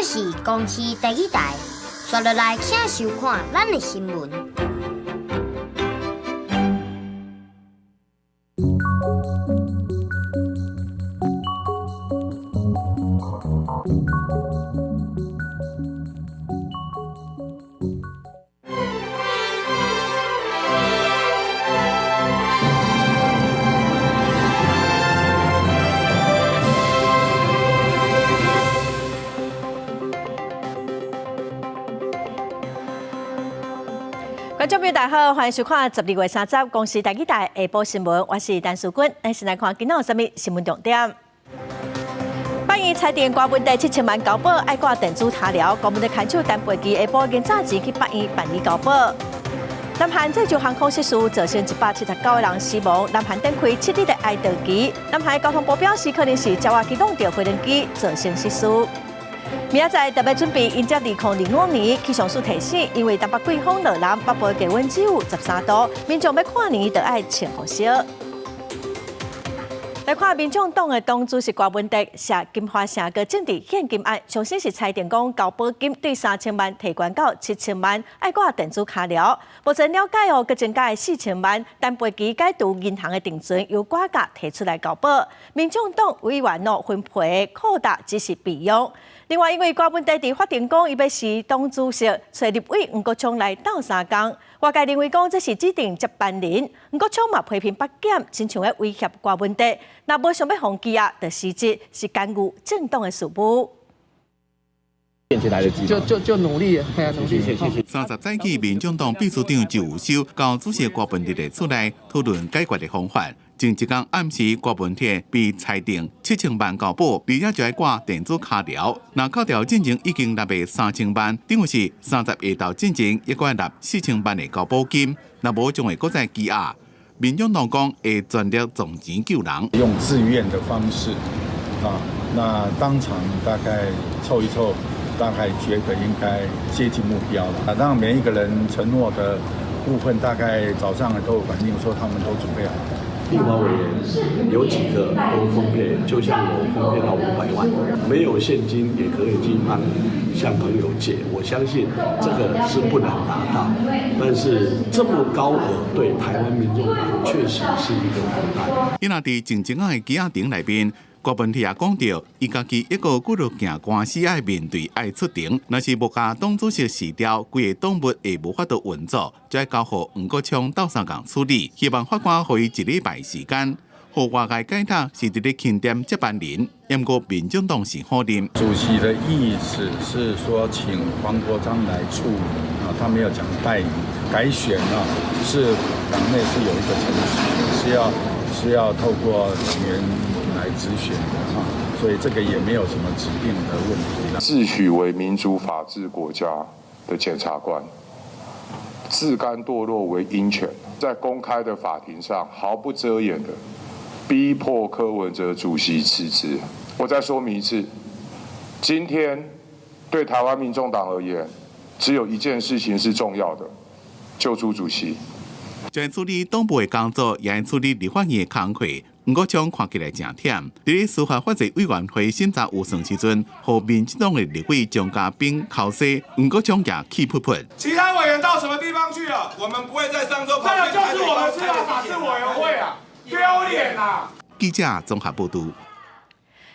這是公視台語台，紲落來請收看咱的新聞。觀眾朋友大家好，歡迎收看12月30公視台語台下晡新聞，我是陳淑君。咱先來看今仔有啥物新聞重點。法院裁定郭文哲7000萬交保，愛掛電子跤鐐。郭文哲牽手陳培基下晡今早前去法院辦理交保。南韓濟州航空失事，造成179個人死亡。南韓展開7日的哀悼期。南韓交通部表示，可能是鳥仔去撞著飛行機，造成失事。明仔載特別準備迎接2025年，氣象署提醒，因為東北季風落南，北部氣溫只有13度，民眾欲跨年就愛穿厚衫。來看民眾黨的黨主席郭文哲涉金華城的政治獻金案，上審是裁定講交保金對3000萬提懸到7000萬，愛掛電子跤鐐。目前了解哦，閣增加4000萬，陳培基解除銀行的定存，由郭家提出來交保。民眾黨委員哦分配擴大只是備用。另外，因為郭文哲佇法庭講，伊欲辭黨主席，揣立委黃國昌來鬥相共。外界認為講這是指定接班人，黃國昌嘛批評北檢，親像咧威脅郭文哲。若無想欲予羈押，就辭職，是干預政黨的事務。就努力，努力。30早起，民眾黨秘書長周宇修到主席郭文哲的厝內討論解決的方法。前一工暗時，郭文哲被裁定7000萬交保，而且就愛掛電子跤鐐。若扣掉進前已經納的3000萬，等於是30下晝進前猶閣愛納4000萬的交保金。若無將會閣再羈押。民眾黨講會全力募錢救人，用自願的方式啊，那當場大概湊一湊，大概覺得應該接近目標了。啊，當然每一個人承諾的部分，大概早上都有反映說他們都準備好。立法委員有幾個都分配，就像我分配到500萬，沒有現金也可以去幫向朋友借。我相信這個是不難達到，但是這麼高額對台灣民眾黨確實是一個負擔。伊若佇靜靜仔的羈押庭內面，郭文哲也講著，伊家己一個幾落件官司愛面對愛出庭，若是無共黨主席辭掉，規個黨務會無法度運作，就愛交予黃國昌鬥相共處理。希望法官予伊一禮拜時間，予外界解讀是佇咧欽點接班人，毋過民眾黨是否認。主席的意思是說，請黃國昌來處理啊，他沒有講代理改選啊，是黨內是有一個程序，是要透過黨員來直選的哈，所以這個也沒有什麼指定的問題。自詡為民主法治國家的檢察官，自甘墮落為鷹犬，在公開的法庭上毫不遮掩的逼迫柯文哲主席辭職。我再說明一次，今天對台灣民眾黨而言，只有一件事情是重要的，救出主席。在處理黨部的工作，也愛處理立法院的工課。黃國昌看起來誠忝。佇咧司法法制委員會審查預算時陣，予民進黨的立委張家斌剾洗，黃國昌也氣噗噗。其他委員到什麼地方去了？我們不會在上週。這個就是我們司法法制委員會啊，丟臉啊！記者綜合報導。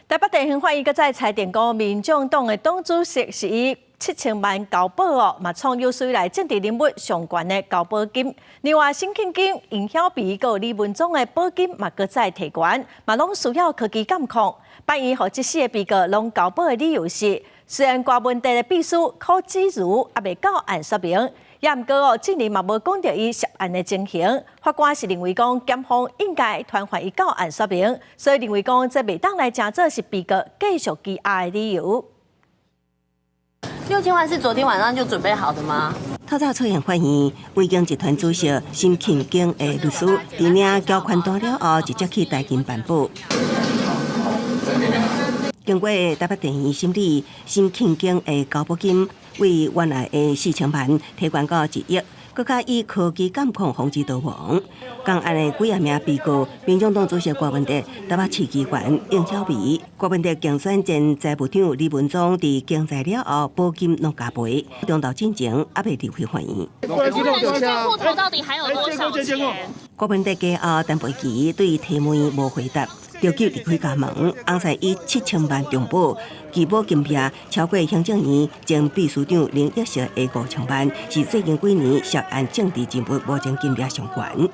台北地方法院閣再裁定講，民眾黨的黨主席是以7000萬交保哦，嘛創有史以來政治人物上懸的交保金。另外，沈慶京、尹曉碧佮李文忠的保金嘛，閣再提懸，嘛攏需要科技監控。法院予這四个被告攏交保的理由是，雖然郭文哲的秘書柯子如猶未到案說明，也毋過哦，證人嘛無講著伊涉案的情形。法官是認為講，檢方應該傳喚伊到案說明，所以認為講這袂當來成做是被告繼續羈押的理由。 6000萬是昨天晚上就準備好的嗎？透早出現法院，偉經集團主席沈慶京的律師，佇領繳款單了後，直接去台銀辦保。經過台北地院審理，沈慶京的交保金為原來的4000萬提懸到1億。閣較以科技監控防止逃亡。仝案的幾仔名被告，民眾黨主席郭文哲、台北市議員應曉薇、郭文哲競選前財務長李文忠，佇經濟了後保金攏加賠，中晝進前猶未離開法院。戶頭到底還有多少錢？郭文哲家後，陳培基對提問無回答，著急離開家門。翁婿以7000萬中保，拒保金額超過行政院前秘書長林益世的5000萬，是最近幾年涉案政治人物募捐金額上懸。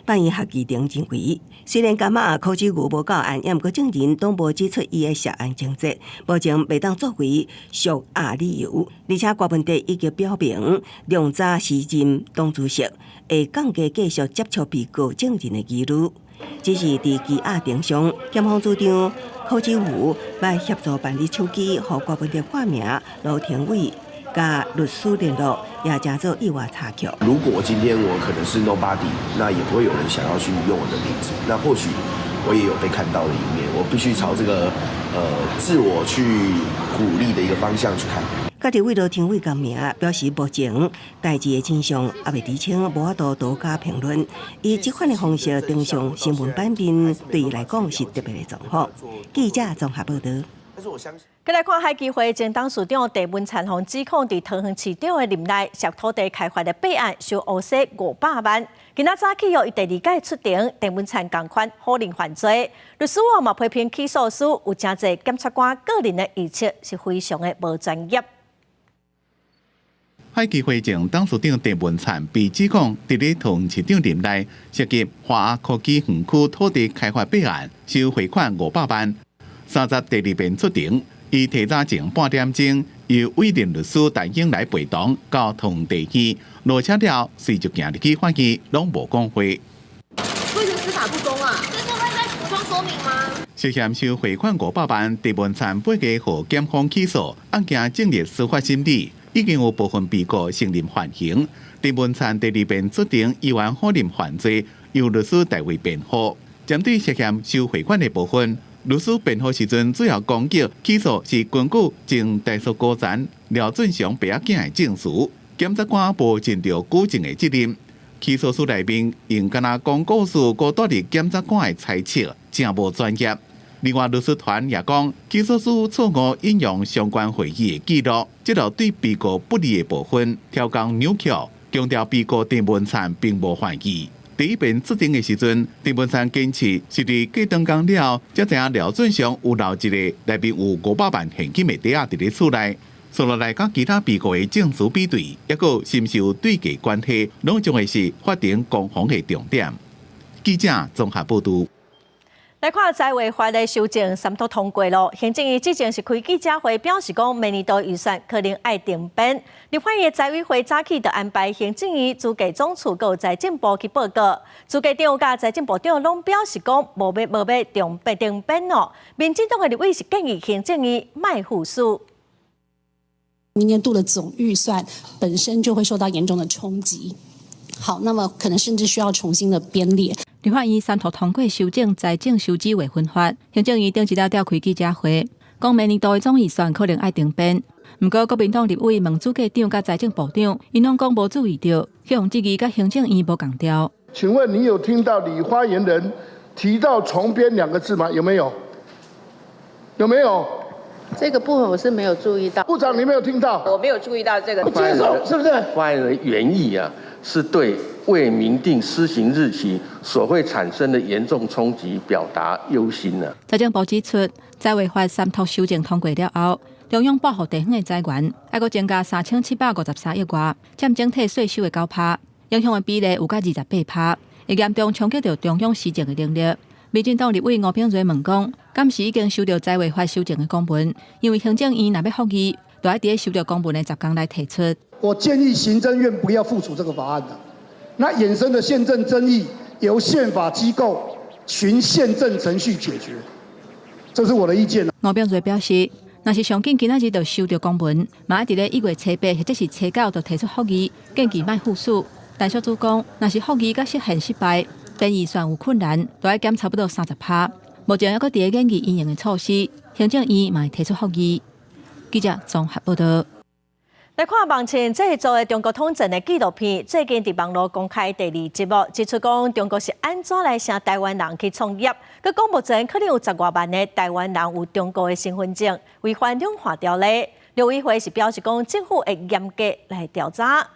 法院合議庭認為，雖然感覺柯志瑜無到案，毋過證人攏無指出伊的涉案情節，目前袂當作為贖押理由。而且郭文哲已經表明，量早時任黨主席會降低繼續接觸被告證人的疑慮。只是佇羈押庭上，檢方主張柯志瑜欲協助辦理手機，予郭文哲化名盧廷偉，佮律師聯絡，也成做意外插曲。如果今天我可能是 nobody，那也不會有人想要去用我的名字。那或許我也有被看到的一面，我必須朝這個自我去鼓勵的一個方向去看。家己為盧廷偉共名，表示目前代誌的真相猶未釐清，無法度多加評論。以這款的方式登上新聞版面，對伊來講是特別的狀況。記者綜合報道。閣來看海基會前董事長鄭文燦予指控，佇桃園市長的任內涉土地開發的弊案收烏紗500萬。今仔早起哦，伊第二擺出庭，鄭文燦仝款否認犯罪。律師哦嘛批評起訴書有誠濟檢察官個人的臆測，是非常的無專業。海基會前董事長鄭文燦被指控，佇咧桃園市長任內涉及華亞科技園區土地開發弊案，收賄款500萬。30第二遍出庭，伊提早前半點鐘由委任律師陳英來陪同到桃園地院，落車了，隨就行入去法院，攏無講話。為何司法不公啊？這是會再補充說明嗎？涉嫌收賄款500萬，鄭文燦背過予檢方起訴，案件進入司法審理，已經有部分被告承認犯行。鄭文燦第二遍出庭，依然否認犯罪，由律師代為辯護。針對涉嫌收賄款的部分，律師辯護時陣主要攻擊起訴是根據前台塑高層廖俊雄爸仔囝的證詞，檢察官無盡著舉證的責任。起訴書內面用敢若講故事，閣帶入檢察官的猜測，誠無專業。另外，律師團也講，起訴書錯誤引用相關會議的記錄，這著對被告不利的部分，調工扭曲，強調被告鄭文燦並無犯意。第一遍出庭的時陣，鄭文燦堅持是佇過長工了後，才知影廖俊雄有留一個內面有500萬現金的袋仔佇咧厝內。紲落來佮其他被告的證詞比對，抑閣是毋是有對價關係，攏將會是法庭攻防的重點。記者綜合報道。來看財衛法的修正三讀通過囉。行政院之前是開記者會表示講，明年度預算可能愛定編。立法院財委會早起就安排行政院資計總處佮財政部去報告。資計長佮財政部長攏表示講，無欲重編定編哦。民進黨的立委是建議行政院莫副署。明年度的總預算本身就會受到嚴重的衝擊。好，那麼可能甚至需要重新的編列。立法院三讀通過修正財政收支劃分法，行政院頂一日召開記者會，講明年度的總預算可能愛定編。毋過國民黨立委問主計長佮財政部長，𪜶攏講無注意著，予人質疑佮行政院無仝調。請問你有聽到李發言人提到重編兩個字嗎？有沒有？有沒有？這個部分我是沒有注意到。部長，你沒有聽到？我沒有注意到這個。不接受，是不是？發言人原意啊，是對未明定施行日期所會產生的嚴重衝擊表達憂心啊。財政部指出，財衛法三讀修正通過了後，中央撥予地方的財源，愛閣增加3753億外，佔整體稅收的9%，影響的比例有甲28%，會嚴重衝擊著中央施政的能力。民進黨立委吳秉叡問講，敢是已經收著財衛法修正的公文？因為行政院若欲覆議，就愛佇收著公文的10工內提出。我建議行政院不要副署這個法案的，那衍生的憲政爭議由憲法機構循憲政程序解決，這是我的意見。吳秉叡表示，若是上緊今仔日就收著公文，嘛愛佇咧1月初8或者是初9就提出覆議，建議莫副署。陳淑莊講，若是覆議佮釋憲失敗，編預算有困難，就愛減差不多30%。目前猶閣佇咧研議因應的措施，行政院嘛會提出覆議。記者綜合報道。來看網前製作的中國統戰的紀錄片，最近佇網路公開第二集哦，指出講中國是按怎來晟台灣人去創業，閣講目前可能有十外萬个台灣人有中國的身份證，違反兩岸條例。陸委會是表示講，政府會嚴格來調查。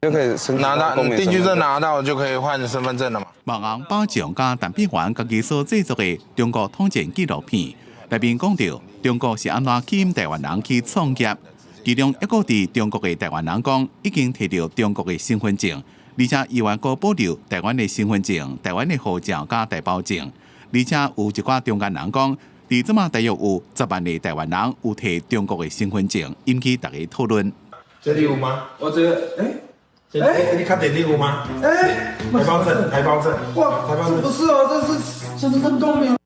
就可以拿到定居證，拿到就可以換身份證了嘛？網紅寶強佮陳碧環家己所製作的中國統戰紀錄片，內面講著中國是按怎吸引台灣人去創業。其中一個佇中國的台灣人講，已經提著中國的身份證，而且伊還閣保留台灣的身份證、台灣的護照佮台胞證。而且有一寡中間人講，佇這馬大約有10萬个台灣人有提中國的身份證，引起大家討論。這裡有嗎？我這個，欸，你確定你有嗎？欸，台胞證，台胞證，哇，台胞證不是哦，這是都沒有。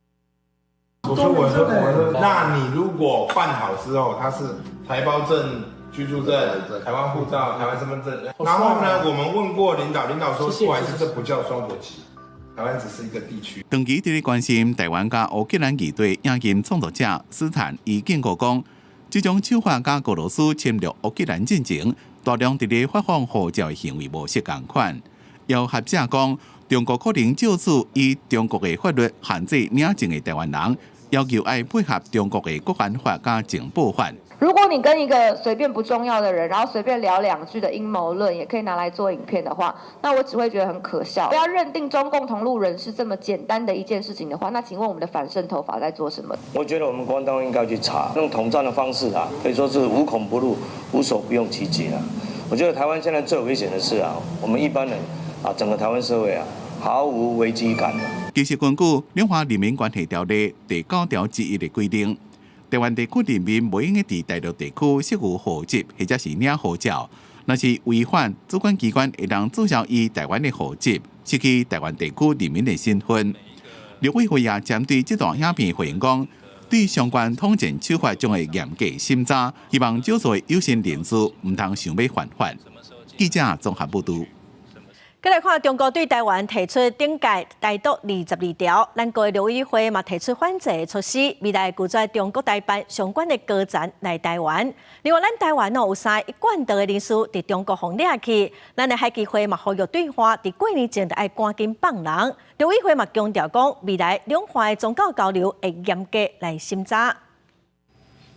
我說，那你如果辦好之後，他是台胞證、居住證、台灣護照、台灣身份證。然後呢，我們問過領導，領導說，不好意思，這不叫雙國籍，台灣只是一個地區。長期佇咧關心台灣佮烏克蘭議題影音創作者斯坦，伊警告講，這種手法佮俄羅斯侵略烏克蘭戰爭，大量佇咧發放護照的行為模式仝款。有學者講，中國可能藉此以中國的法律限制領證的台灣人，要求愛配合中國的國安法佮情報法。如果你跟一個隨便不重要的人，然後隨便聊兩句的陰謀論，也可以拿來做影片的話，那我只會覺得很可笑。不要認定中共同路人是這麼簡單的一件事情的話，那請問我們的反滲透法在做什麼？我覺得我們國安單位應該去查，用統戰的方式啊，可以說是無孔不入、無所不用其極啊。我覺得台灣現在最危險的是啊，我們一般人啊，整個台灣社會啊，毫無危機感。其實根據《兩岸人民關係條例》第九條之一的規定，台灣地區人民袂用得佇大陸地區設有戶籍或者是領護照，若是違反，主管機關會當註銷伊台灣的戶籍，失去台灣地區人民的身份。陸委會也針對這段影片回應講，對相關統戰手法將會嚴格審查，希望少數有心人士毋通想欲犯法。記者綜合報導。閣來看中國對台灣提出頂界台獨22條，咱國的陸委會嘛提出反制的措施，未來拒絕中國台辦相關的高層來台灣。另外，咱台灣哦有三个一貫道的人士佇中國予掠去，咱的海基會嘛呼籲對岸佇過年前就愛趕緊放人。陸委會嘛強調講，未來兩岸的宗教交流會嚴格來審查。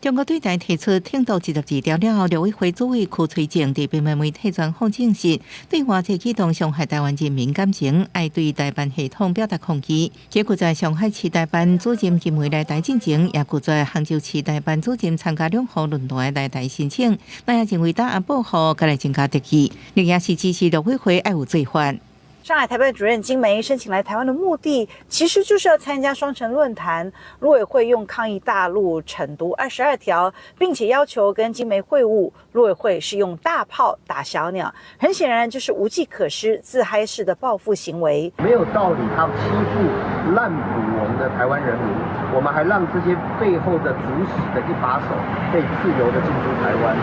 中國對台提出統獨22條了後，陸委會主委柯翠靜佇平面媒體專訪證實，對外這舉動傷害台灣人民感情，愛對台辦系統表達抗議。這拒絕上海市台辦主任金梅來台進前，也拒絕杭州市台辦主任參加兩湖論壇來台申請。那也認為打壓報復，閣來增加敵意，另也是支持陸委會愛有做法。上海台辦主任金梅申請來台灣的目的，其實就是要參加雙城論壇。陸委會用抗議大陸統獨22條，並且要求跟金梅會晤。陸委會是用大炮打小鳥，很顯然就是無計可施、自嗨式的報復行為。沒有道理，他欺負濫捕我們的台灣人民，我們還讓這些背後的主使的一把手可以自由的進出台灣，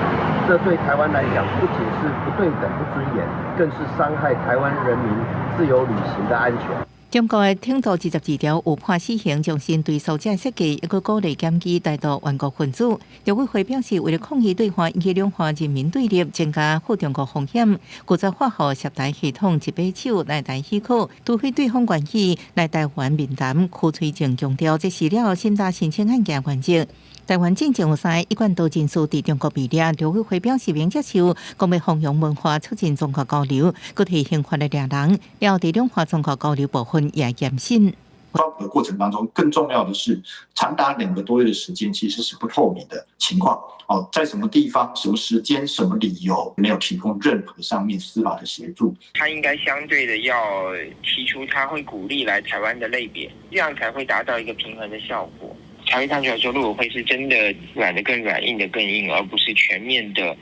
這對台灣來講不僅是不對等、不尊嚴，更是傷害台灣人民自由旅行的安全。中國的統獨22條有判死刑，重新對蘇者設計，一個鼓勵檢舉台獨頑固分子。陸委會表示，為了抗議對話引起兩岸人民對立，增加赴中國風險，拒絕發予涉台系統一把手來台許可，除非對方願意來台灣面談。柯翠靜強調，這是了審查申請案件原則。台灣進前有三个一貫道人士佇中國被掠，陸委會表示免接受，講欲弘揚文化，促進宗教交流，閣提刑法來掠人，了佇兩岸宗教交流部分也嚴審。抓捕的過程當中，更重要的是，長達2個多月的時間，其實是不透明的情況。哦，在什麼地方、什麼時間、什麼理由，沒有提供任何上面司法的協助。他應該相對的要提出他會鼓勵來台灣的類別，這樣才會達到一個平衡的效果。才會看出來說，陸委會是真的軟的更軟，硬的更硬，而不是全面的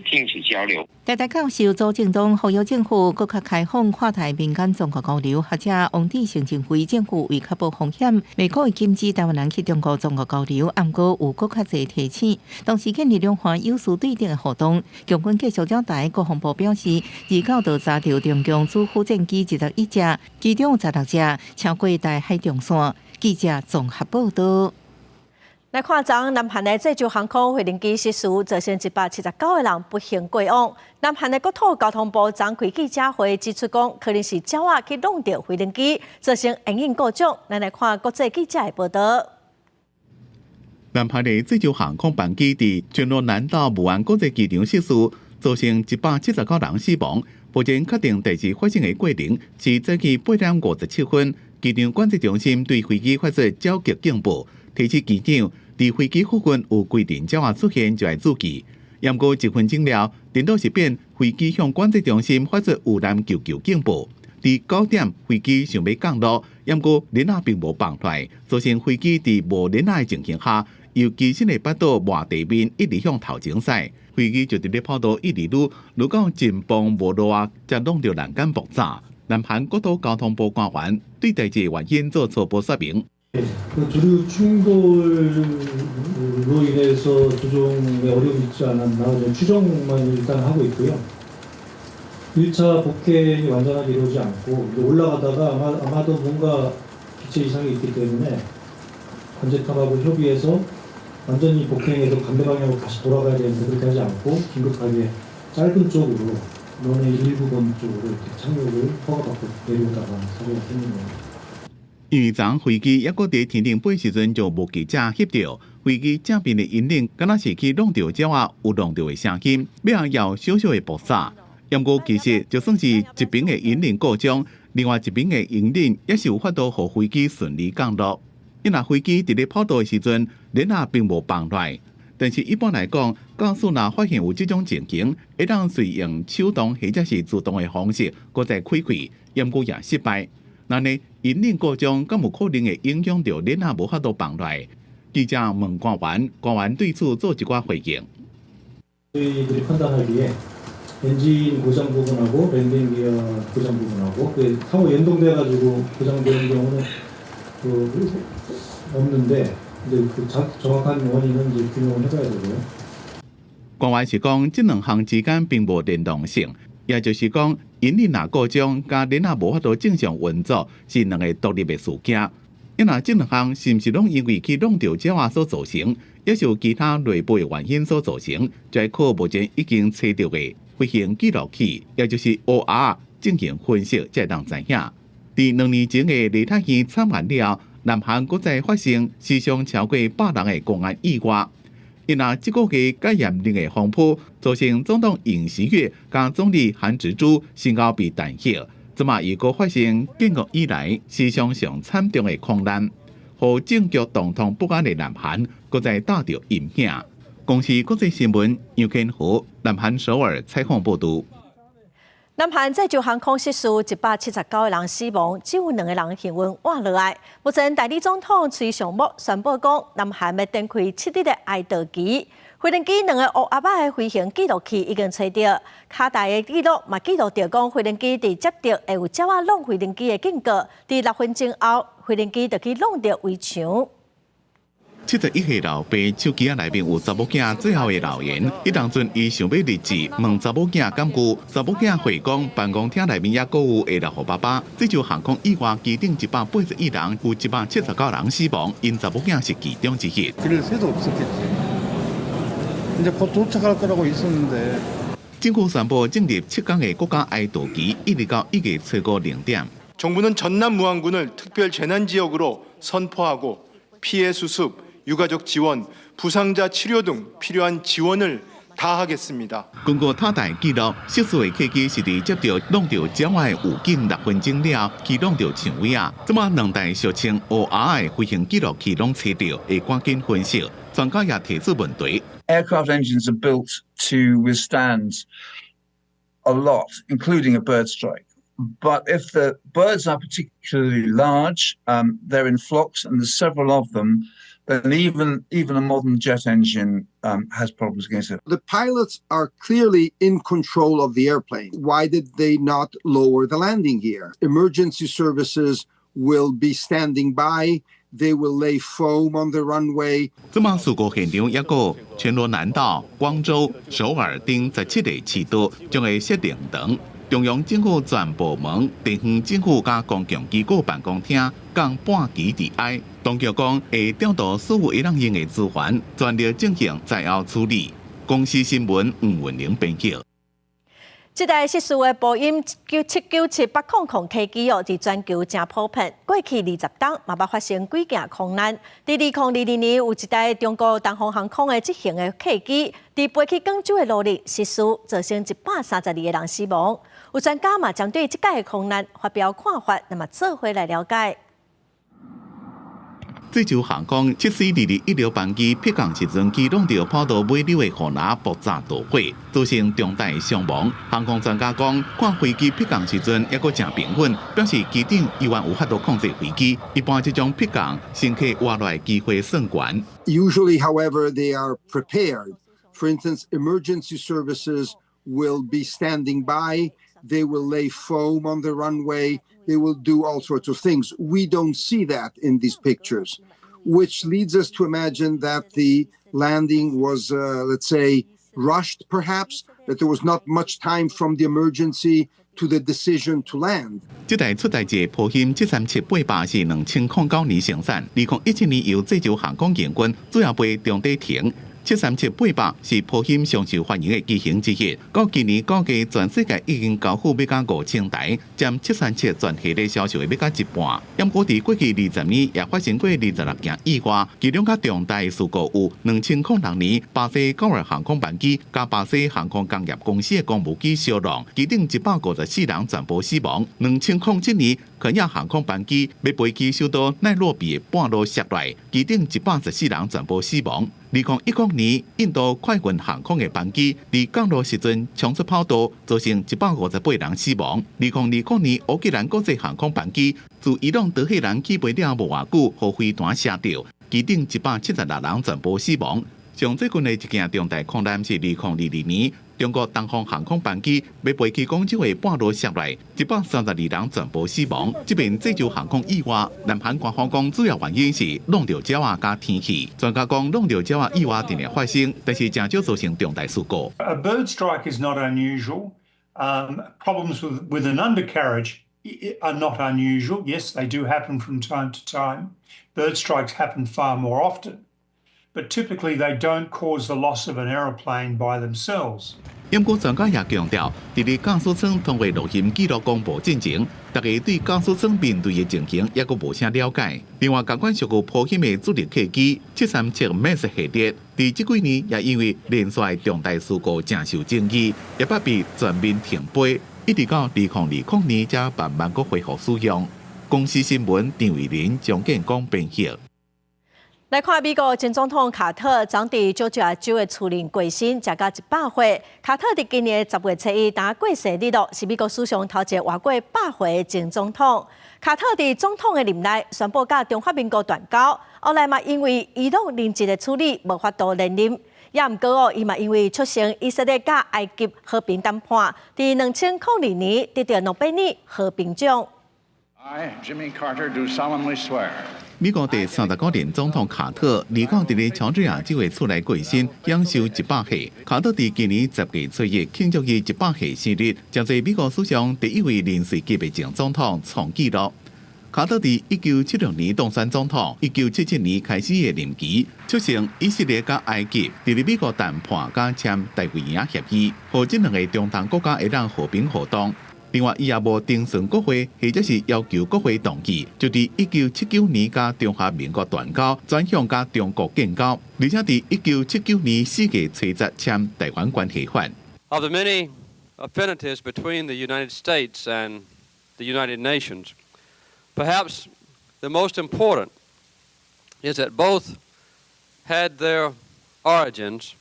禁止交流。台大教授周正東呼籲政府閣較開放跨台民間宗教交流，學者王志成認為政府為確保風險，美國會禁止台灣人去中國宗教交流，毋過有閣較濟提醒。同時建立兩岸有事對等的互動。共軍繼續擾台，國防部表示，29號查著中共主副戰機21架，其中有16隻超過台海中線。記者綜合報道。來看昨南韓的濟州航空飛行機失事，造成179個人不幸過往。南韓的國土交通部昨開記者會指出，講可能是鳥仔去挵著飛行機，造成引擎故障。咱來看國際記者的報道。南韓的濟州航空班機佇全羅南道武安國際機場失事，造成179人死亡。目前確定代誌發生的過程是早起8點57分，機場管制中心對飛機發出鳥擊警報，提醒機長佇飛機附近有規陣鳥仔出現就愛注意。毋過一分鐘了，顛倒是變飛機向管制中心發出遇難求救警報。佇9點，飛機想欲降落，毋過鏈仔並無放落來，造成飛機佇無鏈仔的情形下，由機身的腹肚倚地面一直向頭前駛。飛機就佇咧跑道一直愈愈到前方無路仔，才挵著欄杆爆炸。南韓國土交通部官員對代誌原因做初步說明。 그 조류 충돌로 인해서 조종에 어려움이 있지 않았나 추정만 일단 하고 있고요. 1차 복행이 완전하게 이루어지지 않고 올라가다가 아마도 뭔가 기체 이상이 있기 때문에 관제탑하고 협의해서 완전히 복행해서 반대 방향으로 다시 돌아가야 되는데 그렇게 하지 않고 긴급하게 짧은 쪽으로 런웨이 일부분 쪽으로 이렇게 착륙을 허가받고 내려오다가 사고가 생긴 겁니다. 因為昨飛機猶閣佇天頂飛時陣，就目擊者翕著飛機正面的引擎，敢若是去挵著鳥仔有挵著的聲音，尾仔有小小的爆炸。毋過其實就算是一邊的引擎故障，另外一邊的引擎也是有法度予飛機順利降落。因為飛機佇咧跑道的時陣，鏈仔並無放落來。但是一般來講，駕駛若發現有這種情形，會當隨用手動或者是自動的方式，閣再開啟，毋過也失敗。那呢，引擎故障敢有可能會影響著鏈仔無法度放落來？記者問官員，官員對此做一寡回應。 저희들이 판단하기에 엔진 고장 부분하고 랜딩 기어 고장 부분하고 그 상호 연동돼 가지고 고장되는 경우는 그 없는데 이제 그 정확한 원인은 이제 규명을 해봐야 되고요. 官員是講，這兩項之間並無聯動性，也就是講，引擎若故障，佮鏈仔無法度正常運作，是兩個獨立的事件。因若這兩項是毋是攏因為去挵著鳥仔所造成，抑是有其他內部的原因所造成，就愛靠目前已經揣著的飛行記錄器，也就是烏鴉進行分析，才會當知影。佇2年前的梨泰院慘案了後，南韓閣再發生死傷超過100人的公安意外。因若這個月較嚴重的風波，造成總統尹錫悅佮總理韓植洙先後被彈劾，這馬又閣發生建國以來史上上慘重的空難，予政局動盪不安的南韓閣再罩著陰影。公視國際新聞楊建和南韓首爾採訪報導。南韓濟州航空失事，179個人死亡，只有兩個人幸運活落來。目前代理總統崔尚木宣布講，南韓欲展開7日的哀悼期。飛行機兩个烏鴨仔的飛行記錄器已經揣著，卡達的記錄嘛記錄著講，飛行機佇接著會有鳥仔挵飛行機的警告，佇6分鐘後，飛行機就去挵著圍牆。71歲老爸手機仔內面有查某囝最後的留言，彼當陣伊想欲日誌問查某囝敢有，查某囝回講辦公廳內面猶閣有會留予爸爸。濟州航空意外機頂181人，有179人死亡，𪜶查某囝是其中之一。 그럴 새도 없었겠지. 이제 곧 도착할 거라고 있었는데. 政府宣布進入7天的國家哀悼期，一直到1月初五零點。 정부는 전남 무안군을 특별 재난지역으로 선포하고 피해 수습, 유가족 지원, 부상자 치료 등 필요한 지원을 다하겠습니다. 根據塔台記錄，失事的客機是佇接著挵著鳥仔的預警6分鐘了，去挵著牆圍仔。這馬兩台俗稱烏鴉的飛行記錄器攏揣著，會趕緊分析。專家也提出問題。 Aircraft engines are built to withstand a lot, including a bird strike. But if the birds are particularly large, they're in flocks and there's several of them, then even a modern jet engine has problems against it. The pilots are clearly in control of the airplane. Why did they not lower the landing gear? Emergency services will be standing by. They will lay foam on the runway. 這馬事故現場抑閣全羅南道、光州、首爾等17個市都將會設靈堂。中央政府全部門、地方政府佮公共機構辦公廳共半旗致哀。當局講會調度所有會當用的資源，全力進行災後處理。公視新聞吳文玲編輯。這台失事的波音797800客機哦，佇全球誠普遍。過去20冬嘛捌發生幾件空難。佇2022年，有一台中國東方航空的這型的客機，佇飛去廣州的路裡失事，造成132個人死亡。有專家嘛針對這擺的空難發表看法，那麼做伙來了解。濟州航空7C2216班機迫降時陣，機撞著跑道尾溜的護欄爆炸導火，造成重大傷亡。航空專家講，看飛機迫降時陣猶閣誠平穩，表示機長猶原有法度控制飛機。一般這種迫降，乘客活落來機會算懸。 Usually, however, they are prepared. For instance, emergency services will be standing by. They will lay foam on the runway. They will do all sorts of things. We don't see that in these pictures, which leads us to imagine that the landing was, let's say, rushed, perhaps, that there was not much time from the emergency to the decision to land. 這台出代誌波音737-800是2009年生產，2017年由濟州航空營運，主要飛中短程。737-800是波音上受歡迎的機型之一。到今年估計全世界已經交付欲到5000台，佔737全系列銷售的欲到一半。毋過佇過去20年也發生過26件意外，其中較重大事故有2006年巴西高爾航空班機佮巴西航空工業公司的公務機相撞，機頂154人全部死亡。2007年肯亞航空班機欲飛去首都奈洛比的半路摔落，機頂114人全部死亡。2010年，印度快運航空的班機佇降落時陣衝出跑道，造成158人死亡。2020年，烏克蘭國際航空班機自伊朗德黑蘭起飛了無偌久，予飛彈射著，機頂176人全部死亡。上最近的一件重大空難是2022年，中國東方航空班機欲飛去廣州的半路摔落，132人全部死亡。這擺濟州航空意外，南韓官方講主要原因是撞著鳥仔佮天氣。專家講撞著鳥仔意外定定發生，但是誠少造成重大事故。 A bird strike is not unusual. Problems with an undercarriage are not unusual. Yes, they do happen from time to time. Bird strikes happen far more often. But typically they don't cause the loss of an aeroplane by themselves. 毋過專家也強調，佇咧駕駛艙通話錄音記錄公布進前，大家對駕駛艙面對的情形猶閣無啥了解。另外，仝款屬於波音的主力客機737 MAX 系列，佇這幾年也因為連續重大事故誠受爭議，也捌被全面停飛，一直到2020年才慢慢閣恢復使用。公視新聞張偉林、張建光編譯。來看美國前總統卡特，昨佇喬治亞州的厝裡過身，食到100歲。卡特佇今年10月7日當過生日咯，是美國史上頭一个活過100歲的前總統。卡特佇總統的任內宣布佮中華民國斷交，後來嘛因為伊朗人質的處理無法度連任。也毋過哦，伊嘛因為促成以色列佮埃及和平談判，佇2002年得著諾貝爾和平獎。 I, Jimmy Carter, do solemnly swear. 美國第39任總統卡特，29佇咧喬治亞州的厝內過身，享壽100歲。卡特佇今年10月7日慶祝伊100歲生日，成做美國史上第一位零歲級的前總統創紀錄。卡特佇1976年當選總統，1977年開始的任期，促成以色列佮埃及佇咧美國談判佮簽大衛營協議，予這兩个中東國家會當和平互動。另外，伊也無徵詢國會，或者是要求國會同意，就佇1979年佮中華民國斷交，轉向佮中國建交，而且佇1979年4月7日簽台灣關係法。 Of the many affinities between the United States and the United Nations, perhaps the most important is that both had their origins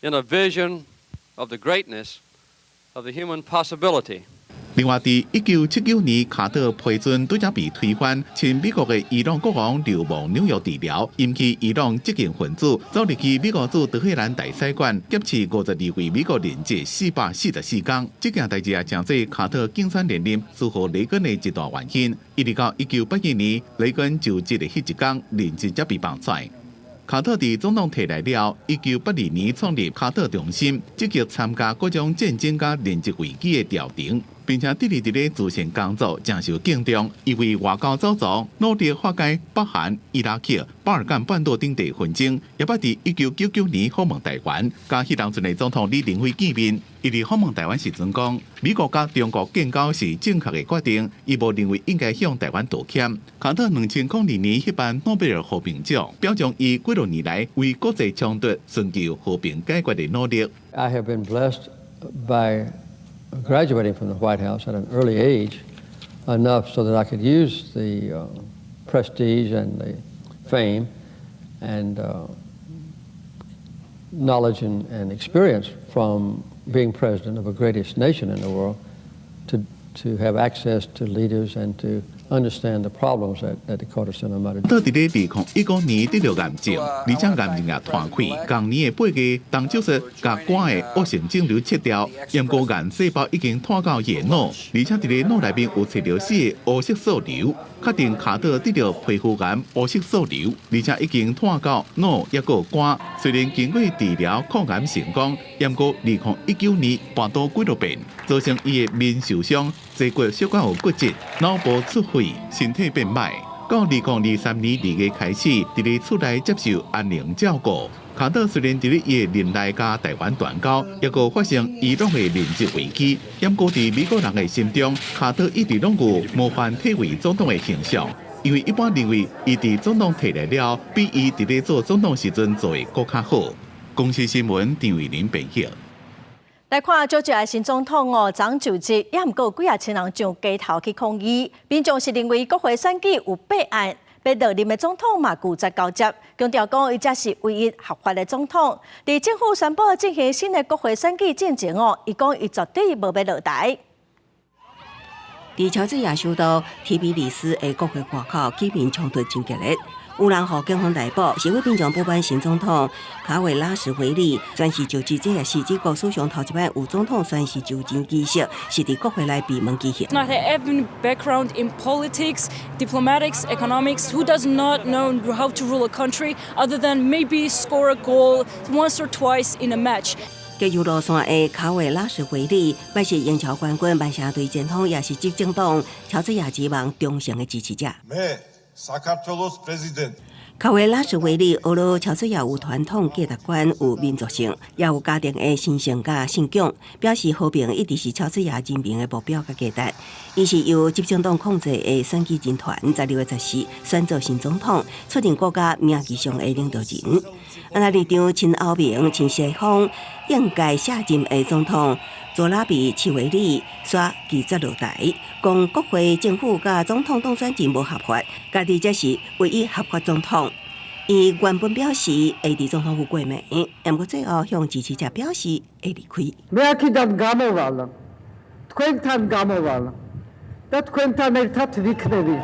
in a vision of the greatness of the human possibility. 另外，佇1979年，卡特批准拄才被推翻親美國的伊朗國王流亡紐約治療，引起伊朗激進分子走入去美國駐德黑蘭大使館，劫持52位美國人質444工。這件代誌也成做卡特競選連任輸予雷根的一大原因。一直到1981年，雷根就職的彼一工，人質才被放出來。卡特佇總統退來了，1982年創立卡特中心，積極參加各種戰爭佮人質危機的調停。並且致力佇咧慈善工作，誠受敬重。伊為外交走廊，努力化解北韓、伊拉克、巴爾幹半島等地紛爭。也捌佇1999年訪問台灣，佮彼當陣的總統李登輝見面。伊佇訪問台灣時陣講，美國佮中國建交是正確的決定，伊無認為應該向台灣道歉。卡特2002年獲頒諾貝爾和平獎，表彰伊幾若年來為國際衝突尋求和平解決的努力。 I have been blessed by graduating from the White House at an early age enough so that I could use the prestige and the fame and knowledge and experience from being president of the greatest nation in the world to have access to leaders and to understand the problems that the Carter Center might 到佇咧2019年得著癌症，而且癌症也拖開。同年的8月，動手術共肝的惡性腫瘤切掉，毋過癌細胞已經拖到伊的腦，而且佇咧腦內面有揣著四个烏色素瘤，確定卡特得著皮膚癌烏色素瘤，而且已經拖到腦抑閣肝。雖然經過治療抗癌成功，毋過2019年跋倒幾落遍，造成伊的面受傷、坐骨小可有骨折、腦部出血、身體變歹。到2023年2月開始，佇咧厝內接受安寧照顧。卡特雖然佇咧伊的任內佮台灣斷交，抑閣發生伊朗的人質危機，毋過佇美國人的心中，卡特一直攏有模範替位總統的形象。因為一般認為，伊佇總統退落了，比伊佇咧做總統時陣做的閣較好。公視新聞張偉林編譯。來看喬治亞新總統哦，昨就職，也毋過幾仔千人上街頭去抗議，民眾是認為國會選舉有弊案，欲落任的總統嘛拒絕交接，強調講伊才是唯一合法的總統。佇政府宣布進行新的國會選舉進前哦，伊講伊絕對無欲落台。佇喬治亞首都提比里斯的國會外口，居民衝突真激烈。有人予警方逮捕，示威民眾不滿新總統卡維拉什維利宣誓就職，這也是這國史上頭一擺有總統宣誓就職儀式，是佇國會內閉門舉行。 Not have any background in politics, diplomatics, economics, who does not know how to rule a country other than maybe score a goal once or twice in a match. 極右路線的卡維拉什維利，捌是英超冠軍曼城隊前鋒，也是執政黨喬治亞之盟忠誠的支持者。卡維拉什維利學了喬治亞有傳統價值觀，有民族性，也有家庭的神聖佮信仰，表示和平一直是喬治亞人民的目標佮價值。伊是由執政黨控制的選舉人團，12月14選做新總統，出任國家名義上的領導人。啊，那立場親歐盟、親西方，應該卸任的總統佐拉比切維利煞拒絕落台，講國會、政府佮總統當選人無合法，家己才是唯一合法總統。伊原本表示會佇總統府過暝，毋過最後向支持者表示會離開。 მე აქედან გამოვალ, თქვენთან გამოვალ და თქვენთან ერთად ვიქნები.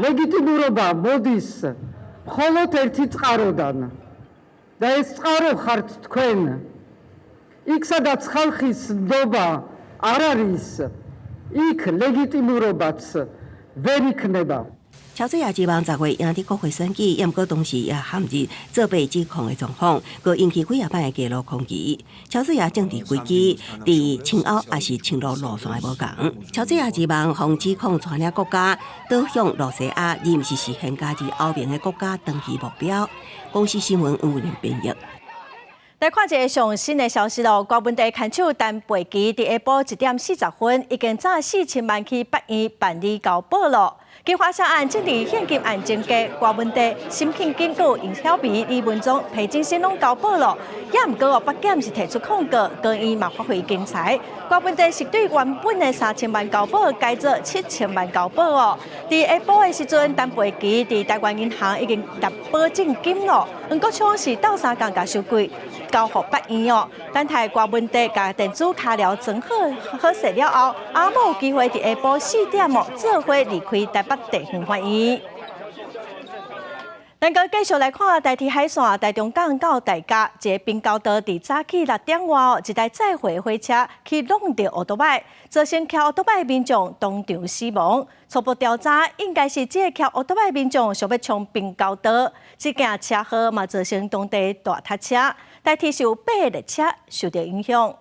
ლეგიტიმურობა მოდის მხოლოდ ერთი წყაროდან და ეს წყარო ხართ თქვენ. იქ სადაც ხალხის ნდობა არ არის, იქ ლეგიტიმურობაც ვერ იქნება. 喬治亞之盟10月贏得國會選舉，毋過當時也陷入作弊指控的狀況，閣引起幾仔擺的街路抗議。喬治亞政治危機佇親歐抑是親俄路線的無仝。喬治亞之盟予指控帶領國家倒向露西亞，而毋是實現加入歐盟的國家長期目標。公視新聞黃偉玲編譯。來看一个上新的消息咯，柯文哲牽手陳佩琪佇下晡1點40分，已經早4000萬去法院辦理交保咯。金華社案政治獻金案增加，柯文哲、沈慶金、閣有尹曉薇、李文忠、裴景新攏交保咯。也毋過哦，北檢是提出抗告，高院嘛發揮精彩。柯文哲是對原本的3000萬交保改做7000萬交保哦。佇下晡的時陣，陳佩琪佇台灣銀行已經立保證金咯。黃國昌是鬥相共共收櫃交予法院哦。等待柯文哲共電子跤料裝好好勢了後，阿某有機會佇下晡4點哦，做伙離開台北地方法院。咱閣繼續來看台鐵海線台中港到大甲，一个平交道佇早起6點外，一台載貨火車去挵著歐多擺，造成騎歐多擺民眾當場死亡。初步調查，應該是這个騎歐多擺民眾想欲衝平交道，這件車禍嘛造成當地大塞車，台鐵是有八个列車受著影響。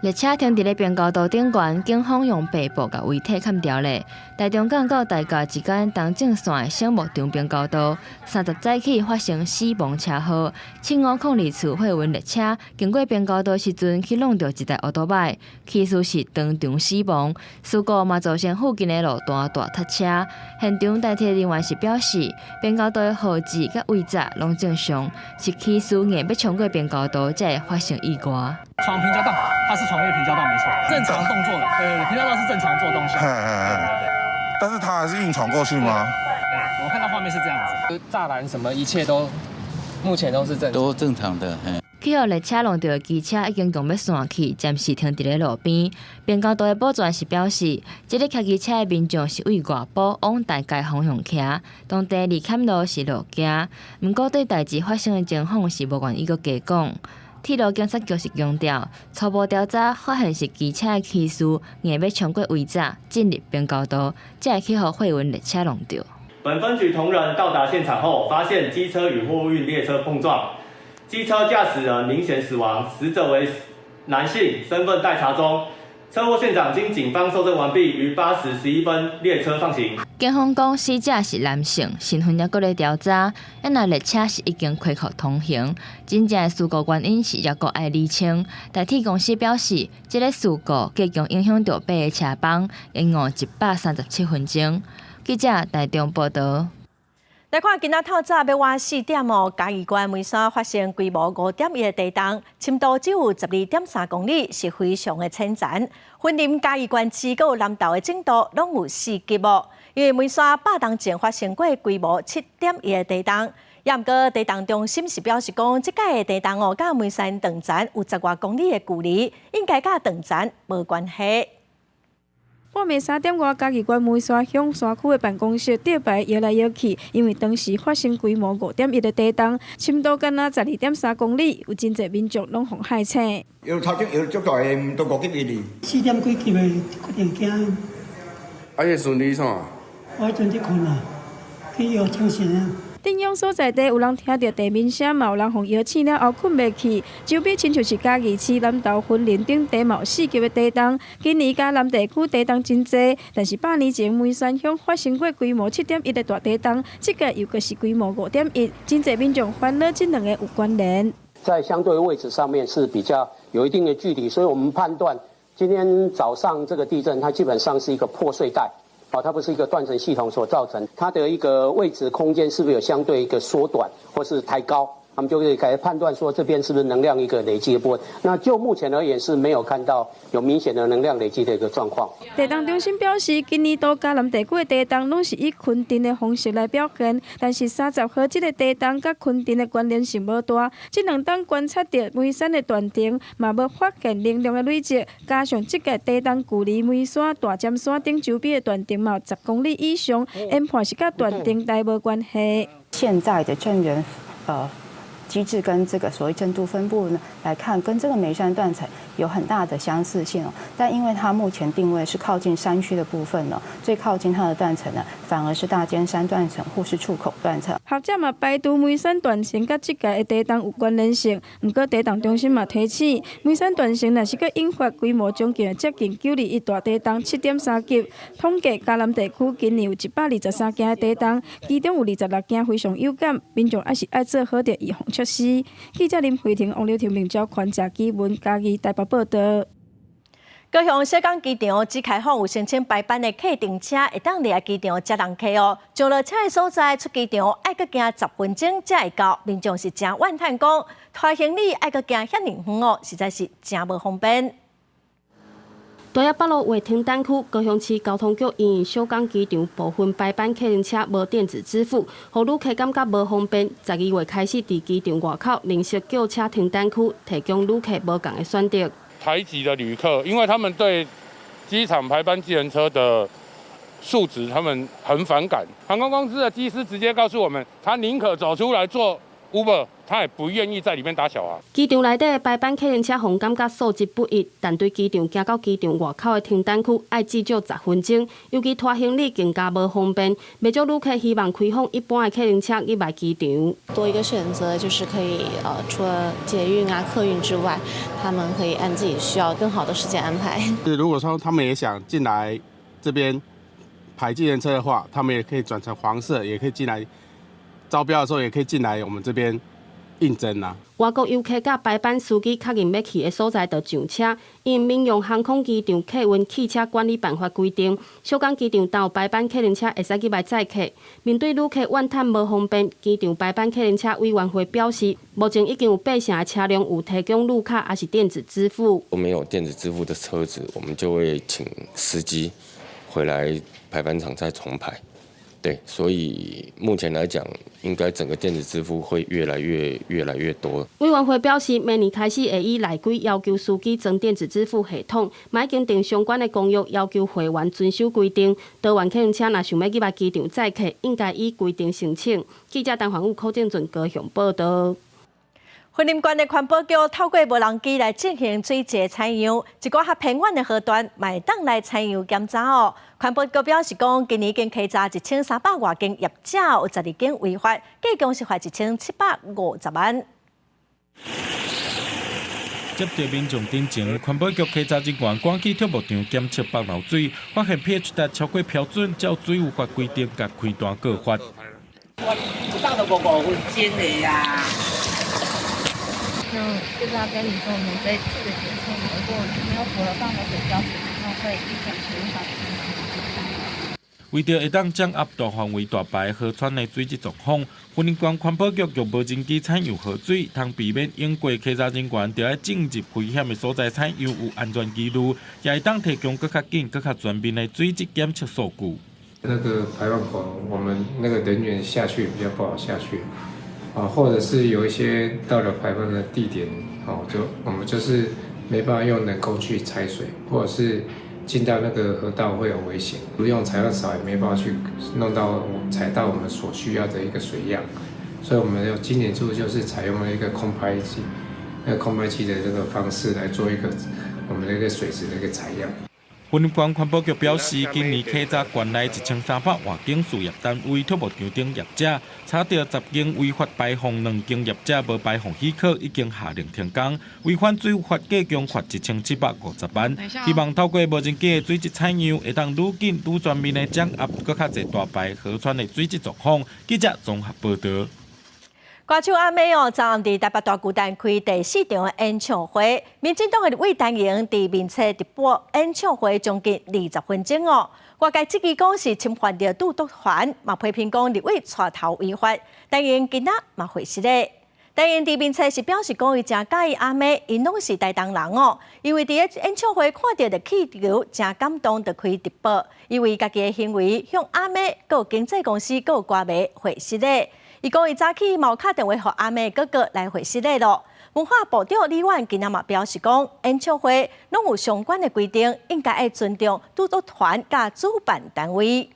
列車停佇咧平交道頂懸，警方用白布共遺體崁牢咧。台中港到大甲之間東正線的省牧場平交道，30早起發生死亡車禍。7502次貨運列車經過平交道時陣，去挵著一台歐多擺，騎士是當場死亡。事故嘛造成附近的路段大塞車。現場台鐵人員是表示，平交道的號誌佮圍閘攏正常，是騎士硬欲衝過平交道才會發生意外。闖平交道，他是闖越平交道，沒錯，正常動作的，對對對，平交道是正常做動向，對對對。但是他還是硬闖過去嗎？對，我看到畫面是這樣子，柵欄什麼一切都目前都是正都正常的。去予列車挵著的機車已經強欲散去，暫時停佇咧路邊。平交道的保全是表示，這个騎機車的民眾是對外埔往大佳方向騎，當地離坎路是路行，毋過對代誌發生的情況是無願意閣加講。鐵路警察局是強調，初步調查發現是機車的騎士硬欲衝過圍柵進入平交道，才會去予貨運列車挵著。本分局同仁到達現場後，發現機車與貨運列車碰撞，機車駕駛人明顯死亡，死者為男性，身份待查中。車禍現場經警方搜證完畢，於8時11分列車放行。警方講，死者是男性，身份猶閣咧調查。啊若列車是已經恢復通行，真正的事故原因是猶閣愛釐清。台鐵公司表示，這个事故計共影響著八个車班，延誤137分鐘。記者台中報導。來看今仔透早欲倚4點哦，嘉義縣梅山發生規模5.1的地動，深度只有12.3公里，是非常的淺層。雲林嘉義縣市閣有南投的震度攏有4級哦。因為梅山100冬前發生過規模7.1的地動，也毋過地動中心是表示講，這擺的地動哦，佮梅山斷層有10外公里的距離，應該佮斷層無關係。半暝3點外，嘉義縣梅山鄉山區的辦公室吊牌搖來搖去，因為當時發生規模5.1的地動，深度干焦12.3公里，有真濟民眾攏予嚇醒。搖頭前搖足大的，都5級以里。4點幾級的，決定驚。啊，彼時陣你創啥？我彼陣佇睏啊，去搖精神啊。震央所在地有人聽著地鳴聲，嘛有人予搖醒了後睏袂去。周邊親像是嘉義市南投雲林等地嘛有4級的地動。今年嘉南地區地動真濟，但是100年前梅山鄉發生過規模7.1的大地動，這個又閣是規模5.1，真濟民眾煩惱這兩個有關聯。在相對位置上面是比較有一定的距離，所以我們判斷今天早上這個地震，它基本上是一個破碎帶。哦，它不是一個斷層系統所造成，它的一個位置空間是不是有相對一個縮短或是抬高？我們就可以來判斷說這邊是不是能量一個累積的部分。那就目前而言是沒有看到有明顯的能量累積的一個狀況。地動中心表示，今年度嘉南地區的地動攏是以坤震的方式來表現，但是30號這个地動佮坤震的關聯性無大。這兩冬觀察著梅山的斷層，嘛無發現能量的累積，加上這个地動距離梅山大尖山頂周邊的斷層嘛有10公里以上，研判是佮斷層帶無關係。現在的震源，機制跟這個所謂震度分布呢來看，跟這個梅山斷層有很大的相似性哦。但因為它目前定位是靠近山區的部分呢，最靠近它的斷層呢，反而是大尖山斷層或是觸口斷層。學者嘛排除梅山斷層佮這屆的地動有關聯性，毋過地動中心嘛提醒，梅山斷層若是閣引發規模將近接近9.21大地動7.3級，統計嘉南地區今年有123件的地動，其中有26件非常有感，民眾還是愛做好著預防措施。記者林慧婷、王劉婷、明昭、寬謝基文、嘉義台北報導。高雄小港機場只開放有申請排班的客運車，會當入來機場接人客哦。上落車的所在出機場愛閣行10分鐘才會到，民眾是誠怨嘆講，拖行李愛閣行遐爾遠哦，實在是誠無方便。大業北路未停單區，高雄市交通局因應小港機場部分排班客運車無電子支付，予旅客感覺無方便。12月開始，佇機場外口另設叫車停單區，提供旅客無仝的選擇。台籍的旅客，因為他們對機場排班計程車的素質，他們很反感。航空公司的機師直接告訴我們，他寧可走出來坐 Uber 他也不願意在裡面打小孩。機場內底的排班客運車，予人感覺素質不一，但對機場行到機場外口的停等區，愛至少10分鐘，尤其拖行李更加無方便。袂少旅客希望開放一般的客運車入來機場。多一個選擇，就是可以除了捷運啊、客運之外，他們可以按自己需要更好的時間安排。如果說他們也想進來這邊排計程車的話，他們也可以轉成黃色，也可以進來招標的時候，也可以進來我們這邊應徵啊。外國遊客佮排班司機確認欲去的所在就上車。因民用航空機場客運汽車管理辦法規定，小港機場有排班客運車會使入來載客。面對旅客怨嘆無方便，機場排班客運車委員會表示，目前已經有八成的車輛有提供綠卡，抑是電子支付。沒有電子支付的車子，我們就會請司機回來排班場再重排。對，所以目前來講，應該整個電子支付會越來越越來越多。委員會表示，明年開始會以內規要求司機裝電子支付系統，嘛已經訂相關的公約，要求會員遵守規定。桃園客運車若想欲入來機場載客，應該依規定申請。記者陳環武、柯正俊高雄報道。雲林縣的環保局透過無人機來進行水質採樣，一寡較偏遠的河段嘛會當來採樣檢查哦。環保局表示講，今年已經稽查1300外間業者，有12間違法，計共是罰1750萬。接著民眾陳情，環保局稽查人員趕去畜牧場檢測北流水，發現 pH 值超過標準，照水務法規定，共開單告發。一早都無5分鐘的啊。就是要跟你說，我們這一次的檢測，如果沒有符合放流水標準，那會一整處罰。為著會當掌握大範圍大排河川的水質狀況，雲林縣環保局用無人機採樣河水，通避免經過稽查人員著愛進入危險的所在採樣有安全疑慮，也會當提供閣較緊、閣較全面的水質檢測數據。那個排放口，我們那個人員下去比較不好下去。啊，或者是有一些到了排放的地點，哦，就我們就是沒辦法用人工去採水，或者是進到那個河道會有危險，不用採樣勺也沒辦法去弄到採到我們所需要的一個水樣，所以我們今年度就是採用了一個空拍機，那個空拍機的這個方式來做一個我們的一個水質的一個採樣。雲林縣環保局表示，今年稽查縣內1300外間事業單位、畜牧場等業者，查著10間違法排放，2間業者無排放許可，已經下令停工。違反水務法，計共罰1750萬。希望透過無人機的水質採樣，會當愈緊愈全面的掌握閣較濟大排河川的水質狀況。記者綜合報道。歌手阿妹哦，昨暗佇台北大巨蛋開第四場演唱會，民進黨的立委陳瑩佇面冊直播演唱會將近20分鐘哦。外界質疑講是侵犯著著作權，嘛批評講立委帶頭違法。陳瑩今仔嘛回釋咧。陳瑩佇面冊是表示講，伊誠佮意阿妹，𪜶攏是台東人哦。因為佇咧演唱會看著熱氣球，誠感動，就開直播。伊為家己的行為向阿妹、閣經紀公司、閣歌迷回釋咧。伊講伊早起嘛有敲電話予阿妹哥哥來回釋咧囉。文化部長李婉今仔嘛表示講，演唱會攏有相關的規定，應該愛尊重著作權佮主辦單位。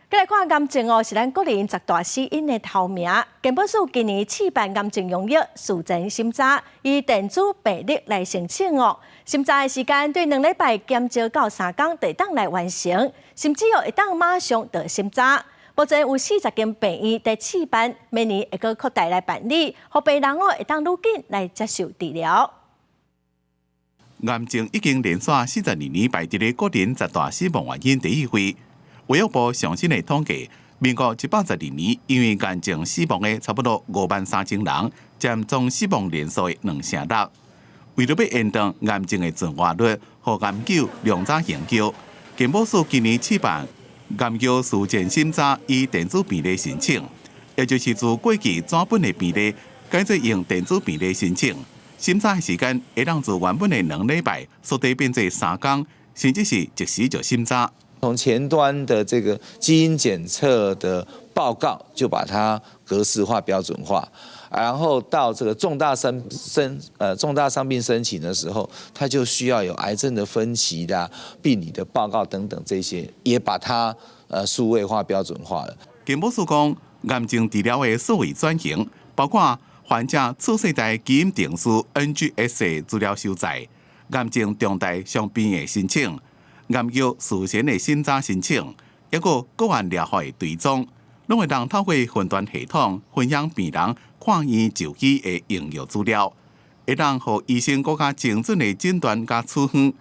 閣來看癌症哦，是咱國人十大死因的頭名。健保署今年試辦癌症用藥事前審查，以電子病歷來申請哦。審查的時間對2禮拜減少到3工，就會當來完成，甚至哦會當馬上就審查。目前有40間病院佇試辦，明年會閣擴大來辦理，予病人哦會當愈緊來接受治療。癌症已經連續42年排佇咧國人十大死亡原因第一位。衛福部上新的統計，民國112年因為癌症死亡的差不多5萬3千人，佔總死亡人數的2成6。為著欲延長癌症的存活率，予癌救量早研究，健保署今年試辦癌藥事前審查以電子病歷申請，也就是自過去紙本的病歷改做用電子病歷申請。審查的時間會當自原本的2禮拜縮短變做3工，甚至是即時就審查。從前端的這個基因檢測的報告，就把它格式化、標準化，然後到這個重大傷病申請的時候，它就需要有癌症的分期的病理的報告等等這些，也把它數位化、標準化了。健保署講，癌症治療的數位轉型，包括患者次世代基因定序 NGS 的資料收集、癌症重大傷病的申請、癌藥事先的審查申請，抑閣個案療法的追蹤，攏會當透過雲端系統分享病人看院就醫的用藥資料，會當予醫生閣較精準的診斷佮處方。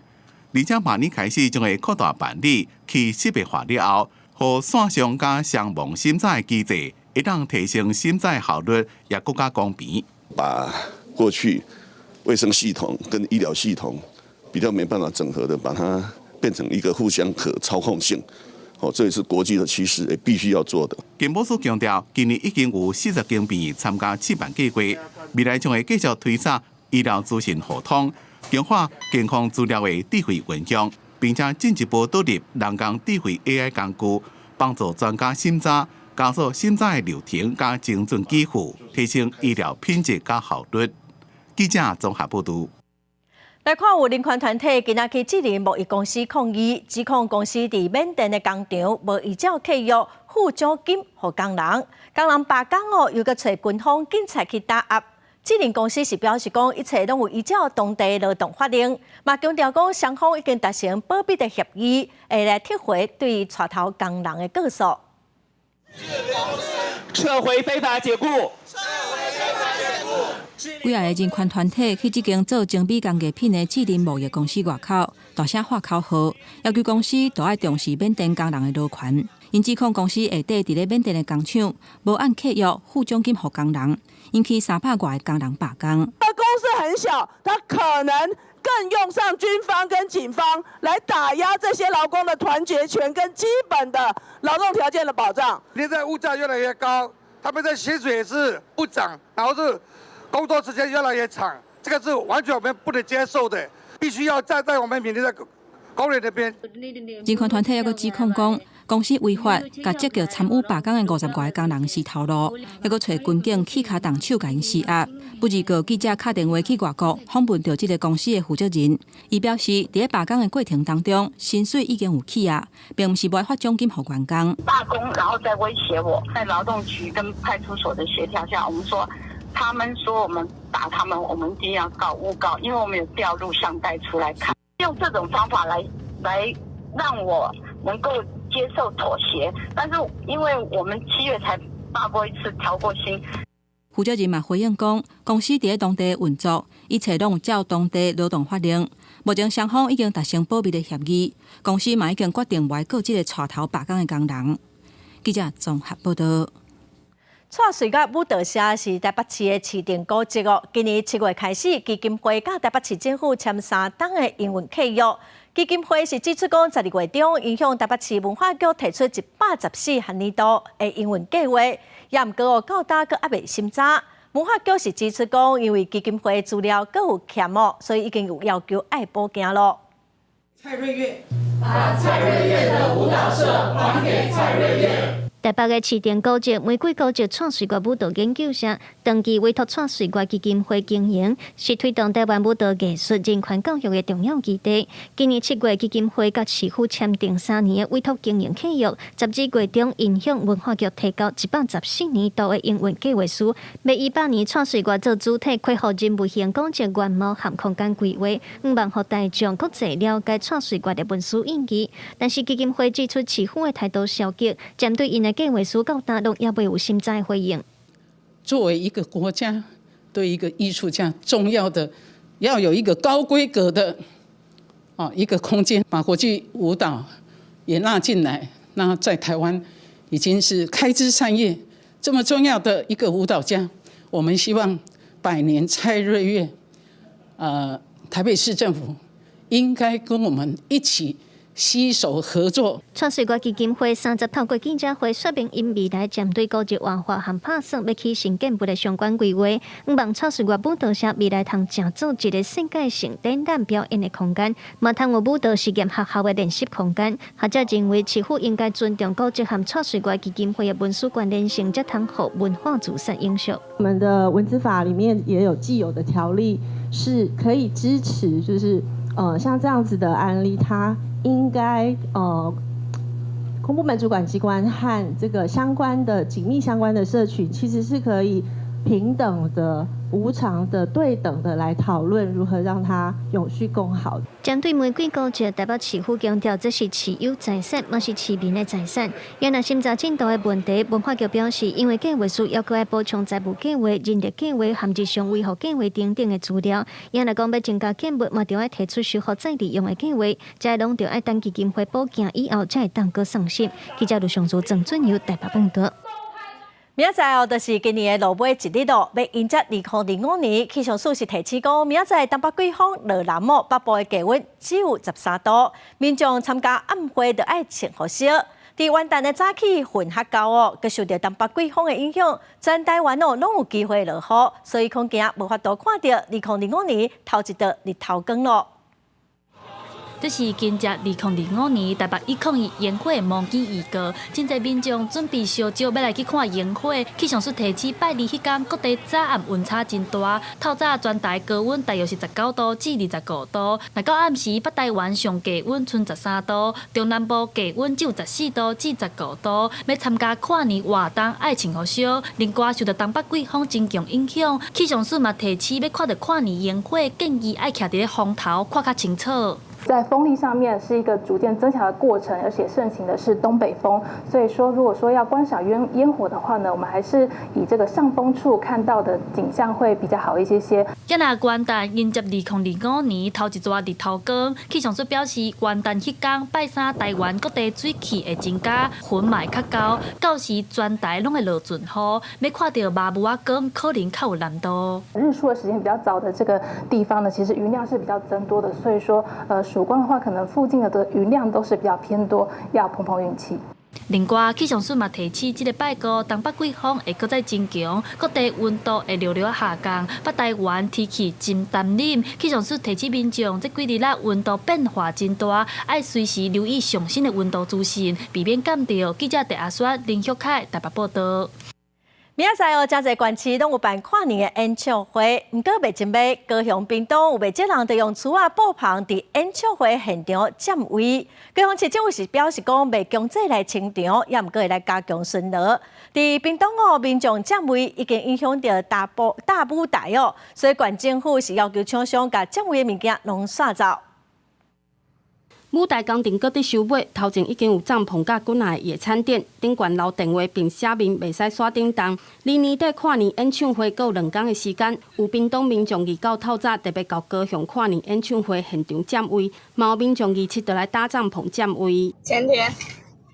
而且明年開始將會擴大辦理去識別化了後，予線上佮雙盲審查的機制，會當提升審查效率，也閣較公平。把過去衛生系統跟醫療系統比較沒辦法整合的，把它變成一個互相可操控性。哦，這也是國際的趨勢，也必須要做的。健保署強調，今年已經有40間病院參加試辦計劃，未來將會繼續推展醫療資訊互通，強化健康資料的智慧運用，並且進一步導入人工智慧 AI 工具，幫助專家審查，加速審查的流程佮精準給付，提升醫療品質佮效率。記者綜合報導。來看有人權團體今仔去智仁貿易公司抗議，指控公司佇緬甸的工廠無依照契約付獎金予工人，工人罷工哦，又閣揣軍方警察去打壓。智仁公司是表示講，一切攏有依照當地勞動法令，嘛強調講雙方已經達成保密的協議，會來撤回對帶頭工人的告訴。撤回非法解僱。幾仔个人權團體去這間做精美工藝品的智仁貿易公司外口，大聲喊口號，要求公司都愛重視緬甸工人的勞權。𪜶指控公司下底佇咧緬甸的工廠無按契約付獎金予工人，引起300外個工人罷工。公司很小，他可能更用上軍方跟警方來打壓這些勞工的團結權跟基本的勞動條件的保障。現在物價越來越高，他們的薪水也是不漲，然後是工作時間越來越長，這個是完全我們不能接受的，必須要站在我們緬甸的工人那邊。人權團體猶閣指控講，公司違法，共積極參與罷工的50外個工人施頭路，猶閣揣軍警去跤動手共𪜶施壓。不二個記者敲電話去外國訪問著這个公司的負責人，伊表示，佇咧罷工的過程當中，薪水已經有起啊，並毋是無愛發獎金予員工。罷工，然後再威脅我，在勞動局跟派出所的協調下，我們說，他們說我們打他們，我們一定要告誣告，因為我們有調錄像帶出來看，用這種方法來讓我能夠接受妥協，但是因為我們7月才罷過一次，調過薪。負責人嘛回應講，公司佇咧當地運作，一切攏有照當地勞動法令。目前雙方已經達成保密的協議，公司嘛已經決定無愛告這个帶頭罷工的工人。記者綜合報導。蔡穗月舞蹈社是台北市的市定古蹟哦。今年7月開始，基金會佮台北市政府簽3冬的營運契約。基金會是指出講，12月中，𪜶向台北市文化局提出114學年度的營運計劃，也毋過哦，到今閣猶未審查。文化局是指出講，因為基金會資料閣有欠哦，所以已經有要求愛補件囉。蔡瑞月，把蔡瑞月的舞蹈社還給蔡瑞月。台北的市定古蹟玫瑰古蹟蔡穗月舞蹈研究社長期委託蔡穗月基金會經營，是推動台灣舞蹈藝術人權教育的重要基地。今年7月，基金會佮市府簽訂3年的委託經營契約，12月中，𪜶向文化局提交114年度的營運計劃書，欲以百年蔡穗月做主體，恢復人物型古蹟原貌和空間規劃，向望予大眾閣濟了解蔡穗月的文史意義。但是基金會指出，市府的態度消極，針對𪜶的計劃書到今攏猶未有審查回應。作為一個國家，對一個藝術家重要的，要有一個高規格的啊一個空間，把國際舞蹈也納進來。那在台灣已經是開枝散葉，這麼重要的一個舞蹈家，我們希望百年蔡瑞月，台北市政府應該跟我們一起攜手合作。蔡穗月基金會30透過記者會說明，𪜶未來針對古蹟活化和拍算欲起新建物的相關規劃，向望蔡穗月舞蹈社未來通成做一個世界性展覽表演的空間，嘛通有舞蹈實驗學校的練習空間。學者認為，市府應該尊重古蹟和蔡穗月基金會的文史關聯性，才通予文化資產永續。我們的文資法裡面也有既有的條例，是可以支持，就是像這樣子的案例，它應該公部門主管機關和這個相關的緊密相關的社群，其實是可以平等的、無償的、對等的來討論如何讓它永續共好。針對玫瑰古蹟，台北市府強調這是市有財產，嘛是市民的財產。原來審查進度的問題，文化局表示，因為計劃書要閣愛補充財務計劃、人力計劃含日常維護計劃等等的資料。原來講欲增加建物，嘛著愛提出修復再利用的計劃，這攏著愛等基金會補件以後，才會當閣送審。記者盧尚如、鄭俊友台北報導。明仔載哦，就是今年的落尾一日咯，欲迎接2025年。氣象署是提醒講，明仔載東北季風落南哦，北部的低溫只有13度。民眾參加暗會著愛穿予少。佇元旦的早起雲較厚哦，閣受著東北季風的影響，全台灣哦攏有機會落雨，所以恐驚無法度看著2025年頭一道日頭光咯。這是今年2025年台北101煙火模擬預告，真濟民眾準備燒燒欲來去看煙火。氣象署提醒，拜二彼工各地早暗溫差真大，透早全台高溫大約是19度至25度，若到暗時北台灣上低溫賰13度，中南部低溫只有14度至15度。欲參加跨年活動愛穿予少，另外受著東北季風真強影響，氣象署嘛提醒，欲看著跨年煙火，建議愛徛佇咧風頭看較清楚。在風力上面是一個逐漸增強的過程，而且盛行的是東北風，所以說如果說要觀賞煙火的話呢，我們還是以這個上風處看到的景象會比較好一些些。今仔元旦迎接2025年頭一逝日頭光，氣象署表示，元旦彼工拜三台灣各地水汽會增加，雲嘛會較厚，到時全台攏會落陣雨，欲看著麻霧仔光可能較有難度。日出的時間比較早的這個地方呢，其實雲量是比較增多的，所以說，曙光的話，可能附近的雲量都是比較偏多，要碰碰運氣。另外，氣象署嘛提醒，這個拜五東北季風會閣再增強，各地溫度會略略下降。北台灣天氣真澹冷，氣象署提醒民眾，這幾日仔溫度變化真大，愛隨時留意上新的溫度資訊，避免感著。記者鄭阿雪、林旭凱台北報導。明仔載哦，誠濟縣市攏有辦跨年的演唱會，毋過袂前尾，高雄屏東有袂少人就用櫥仔布篷佇演唱會現場佔位。高雄市政府是表示講，袂強制來清場，也毋過會來加強巡邏。佇屏東哦，民眾佔位已經影響著大舞台哦，所以縣政府是要求廠商共佔位的物件攏煞走。舞台工程閣佇收尾，頭前已經有帳篷佮幾若个野餐墊，頂懸留電話並寫明袂使徙頂動。離年底跨年演唱會閣有2工的時間，有屏東民眾二九透早特別到高雄跨年演唱會現場佔位，嘛有民眾27就來搭帳篷佔位。前天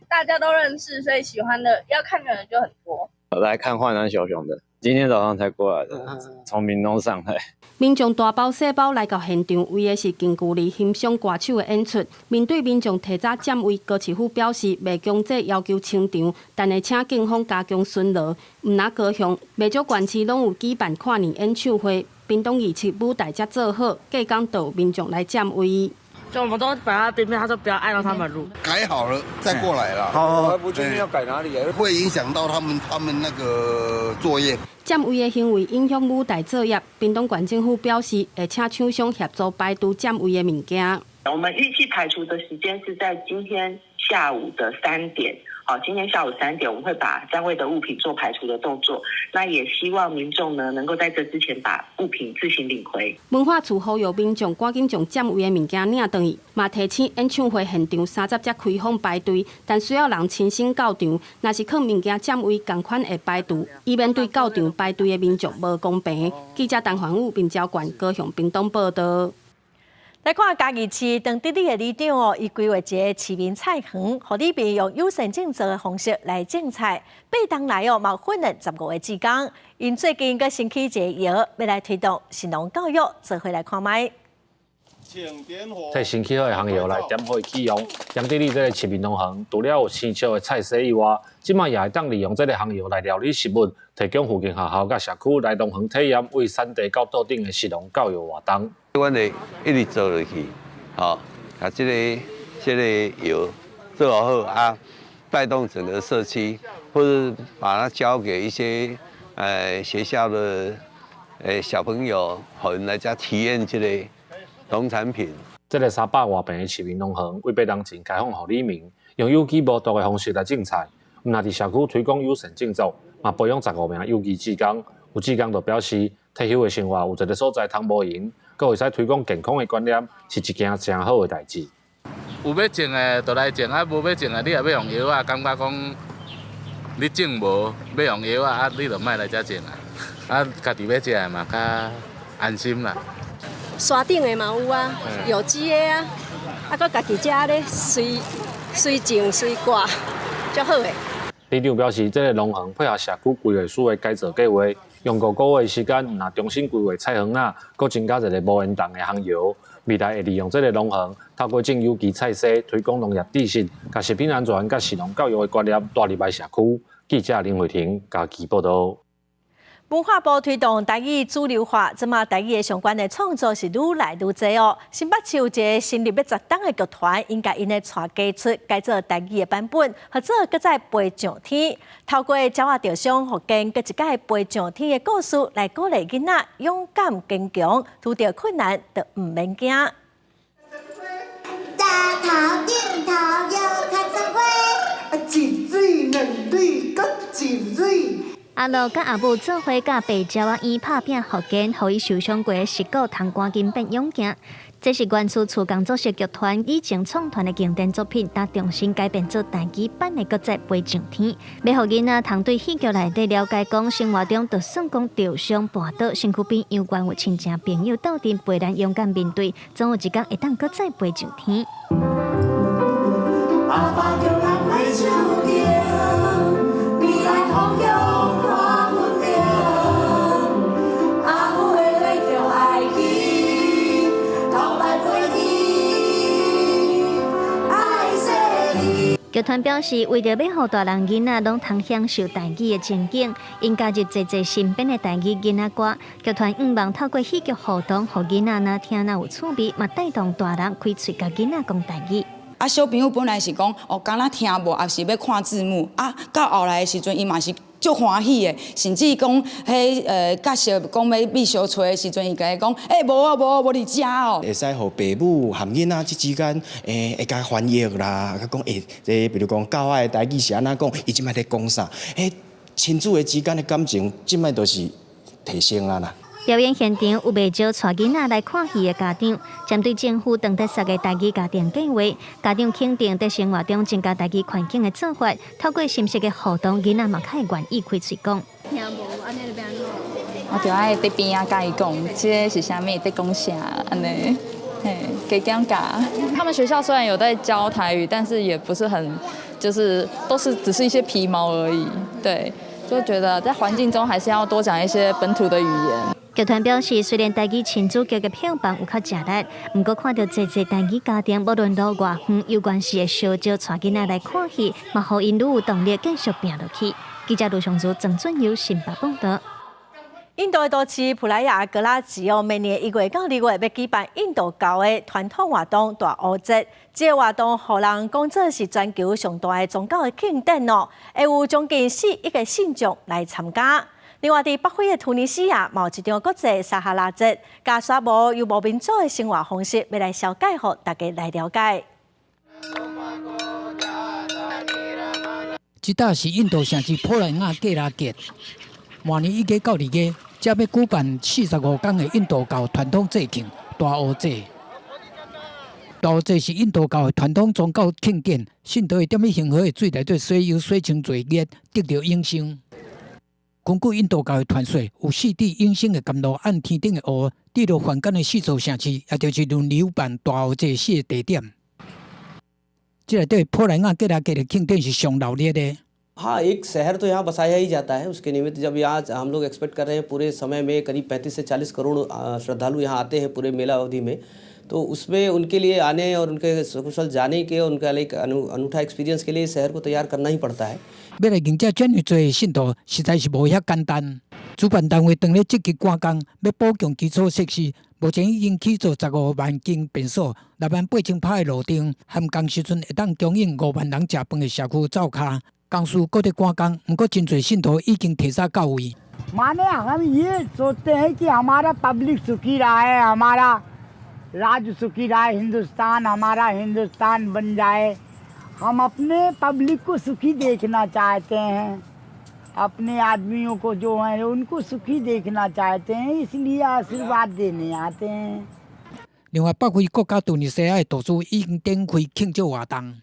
大家都認識，所以喜歡的要看的人就很多。來看幻南小熊的，今天早上才過來的，從屏東上來。民眾大包細包來到現場，為的是近距離欣賞歌手的演出。面對民眾提早佔位，高市府表示袂強制要求清場，但會請警方加強巡邏。毋但高雄，袂少縣市攏有舉辦跨年演唱會。屏東27舞台才做好，隔工就有民眾來佔位。就我們都擺在邊邊，他說不要礙到他們路。改好了再過來啦。好，不確定要改哪裡，會影響到他們那個作業。佔位的行為影響舞台作業，屏東縣政府表示會請廠商協助排除佔位的物件。我們預計排除的時間是在今天下午的三點。好，今天下午三點，我們會把佔位的物品做排除的動作。那也希望民眾呢，能夠在這之前把物品自行領回。文化處呼籲民眾趕緊將佔位的物件領轉去，嘛提醒演唱會現場30才開放排隊，但需要人親身到場。若是囥物件佔位，仝款會排除，以免對到場排隊的民眾無公平。記者陳環武、平交縣高雄屏東報導。來看嘉義市長德里的里長哦，伊規劃一个市民菜園，予里民用友善種植的方式來種菜。八冬來哦，嘛訓練15个志工。𪜶最近閣新起一個窯，欲來推動食農教育，做伙來看覓。替新起好的烘窯來點火啟用。長德里這个市民農園，除了有生捙的菜蔬以外，這馬也會當利用這个烘窯來料理食物，提供附近學校佮社區來農園體驗為產地到桌頂的食農教育活動。阮會一直做落去，吼，啊，這個窯做好啊，帶動整個社區，或者把它交給一些學校的小朋友，予𪜶來遮體驗這个農產品。這个300外坪的市民農園，為8冬前開放予里民，用有機無毒的方式來種菜，毋但佇社區推廣友善種作，嘛培養15名有機志工。有志工就表示，退休的生活有一个所在通無閒，閣會使推廣健康的觀念，是一件誠好的代誌。有欲種的就來種，啊無欲種的，你若欲用藥仔，感覺講你種無欲用藥仔，啊你就莫來遮種啊。啊，家己欲食的嘛較安心啦。山頂的嘛有啊，有機的啊，啊閣家己遮咧隨隨種隨掛，足好的。里長表示，這个農園配合社區規劃署的改造計劃，用5個月的時間，毋但重新規劃菜園仔，閣增加一个無煙囱的烘窯。未來會利用這个農園，透過種有機菜蔬，推廣農業知識，共食品安全佮食農教育的觀念帶入來社區。記者林慧婷嘉義報導。文化部推動台語主流化，這馬台語的相關的創作是愈來愈濟哦。新北市有一个成立欲10冬的劇團，𪜶共𪜶的帶家出改做台語的版本，號做閣再飛上天。透過鳥仔著傷復健，閣一改飛上天的故事，來鼓勵囡仔勇敢堅強，拄著困難就毋免驚。大頭頂頭又較十歲，一蕊兩蕊閣一蕊。阿樂佮阿母做伙佮白鳥仔醫拍拚復健，予伊受傷過的膝骨通趕緊變勇健。這是原厝厝工作室劇團以前創團的經典作品，但重新改編做台語版的閣再飛上天，欲予囡仔通對戲劇內底了解講生活中就算講著傷跋倒，身軀邊猶原有親情朋友鬥陣陪咱勇敢面對，總有一工會當閣再飛上天。阿爸叫咱飛上天，未來風雨看分明。阿母的話著愛記，頭擺飛去，愛細膩。劇團表示，為著欲予大人囡仔攏通享受台語的情景，𪜶加入濟濟新編的台語囡仔歌。劇團向望透過戲劇互動，予囡仔若聽若有趣味，嘛帶動大人開喙共囡仔講台語。啊，小朋友本來是講哦，敢若聽無，抑是欲看字幕。啊，到後來的時陣，伊嘛是足歡喜的，甚至講彼角色講欲變相揣的時陣，伊共伊講，欸，無哦，無哦，無佇遮哦。會使予爸母和囡仔這之間，會共翻譯啦，佮講欸，這比如講狗仔的台語是按怎講，伊這擺咧講啥？彼親子的之間的感情，這擺都是提升啊啦。表演現場有袂少帶囡仔來看戲的家長，針對政府當特設的台語家庭計畫，家長肯定佇生活中增加台語環境的做法，透過心適的互動，囡仔嘛較會願意開喙講。聽無，按呢就欲按怎？我就愛佇邊仔共伊講，這个是啥物，佇講啥，按呢，嘿，加減教。他們學校雖然有在教台語，但是也不是很，就是都是只是一些皮毛而已，對，就覺得在環境中還是要多講一些本土的語言。劇團表示，雖然台語親子劇的票房有較吃力，毋過看著濟濟台語家庭，無論路偌遠，猶原是會相招帶囡仔來看戲，嘛予𪜶愈有動力繼續拚落去。記者盧尚如、曾俊友新北報導。印度的都市普拉亞格拉吉哦，每年1月到2月欲舉辦印度教的傳統活動大巫節。這个活動予人講做是全球上大的宗教的慶典哦，會有將近4億个信眾來參加。另外，佇北非的突尼西亞，嘛有一場國際撒哈拉節，共沙漠游牧民族的生活方式，欲來紹介予大家來了解。這搭是印度城市普拉亞格拉吉，每年1月到2月，遮欲舉辦45天的印度教傳統節慶大巫節。大巫節是印度教的傳統宗教慶典，信徒會踮咧恆河的水內底洗腰、洗清罪孽，得著永生。根據印度教的傳說，有四滴永生的甘露按天頂的霧滴落凡間的四座城市，也就是輪流辦大巫節四个地點。這內底普拉亞格拉吉的慶典是上熱鬧的。 हाँ, एक शहर तो यहाँ बसाया ही जाता है। उसके निमित्त जब यहाँ हम लोग एक्सपेक्ट कर रहे हैं, पूरे समय में करीब 35 से 40 करोड़ श्रद्धालु यहाँ आते हैं पूरे मेला अवधि में, तो उसमें उनके लिए आने और उनके सकुशल जाने के और उनका एक अनूठा एक्सपीरियंस के लिए शहर को तैयार करना ही पड़ता है。欲來迎接遮爾濟信徒，實在是無遐簡單。主辦單位當咧積極趕工，欲補強基礎設施。目前已經起造15萬間便所、6萬8千拍的路燈，含工時陣會當供應5萬人食飯的社區灶跤。公司閣咧趕工，毋過真濟信徒已經提早到位。 माने हम ये सोचते हैं कि हमारा पब्लिक सुखी रहा है, हमारा राज्य सुखी रहा है, हिंदुस्तान हमारा हिंदुस्तान बन जाए। हम अपने पब्लिक को सुखी देखना चाहते हैं, अपने आदमियों को जो है उनको सुखी देखना चाहते हैं, इसलिए आशीर्वाद देने आते हैं。另外，北非國家突尼西亞的導師已經展開慶祝活動。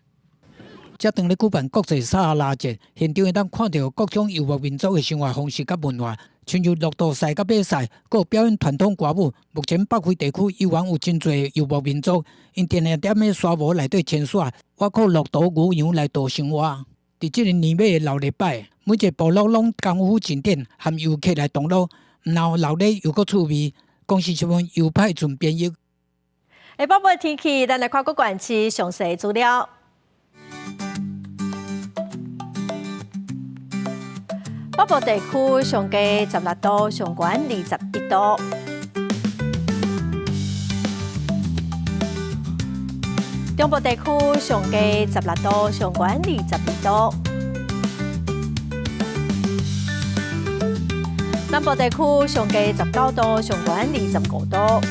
這當咧舉辦國際撒哈拉節，現場會當看著各種遊牧民族的生活方式佮文化，親像駱駝賽佮馬賽，閣有表演傳統歌舞。目前北非地區猶原有真濟遊牧民族，𪜶定定踮咧沙漠內底遷徙，倚靠駱駝、牛羊來度生活。佇這個年尾的老禮拜，每一個部落攏功夫進展，含遊客來同樂，毋但熱鬧又閣趣味。公視新聞尤派春編譯。下晡晡天氣，咱來看各縣市詳細資料。北部地區上低16度，上懸21度。中部地區上低16度，上懸22度。南部地區上低19度，上懸25度。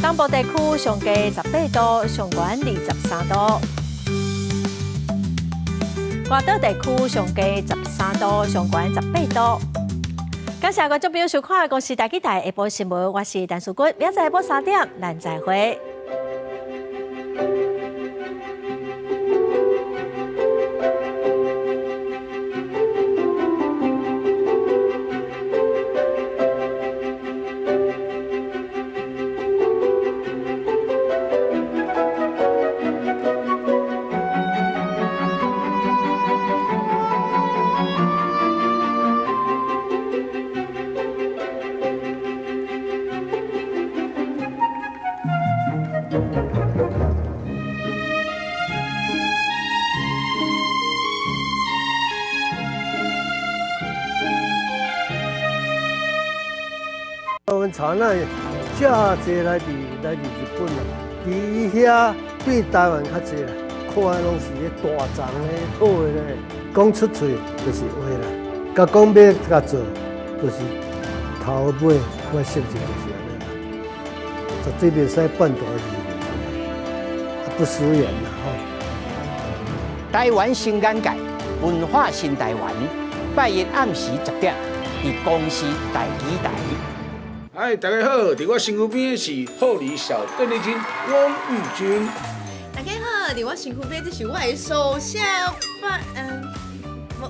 東部地區上低18度，上懸23度。外島地區上低13度，上懸18度。感謝觀眾朋友收看《公視台語台》下晡新聞，我是陳淑君，明仔載下晡3點，咱再會。阮田仔遮济來自日本啦，佇伊遐比台灣較濟啦，看的攏是彼大叢的好的咧，講出喙就是話啦，佮講欲共做，就是頭尾我性質就是按呢啦，絕對袂使半途而廢，不食言啦吼。台灣新眼界，文化新台灣，拜一暗時10點，佇公視台語台。哎，大家好，佇我身軀邊的是厚禮小鄧麗君翁玉君。大家好，佇我身軀邊這是我的首相。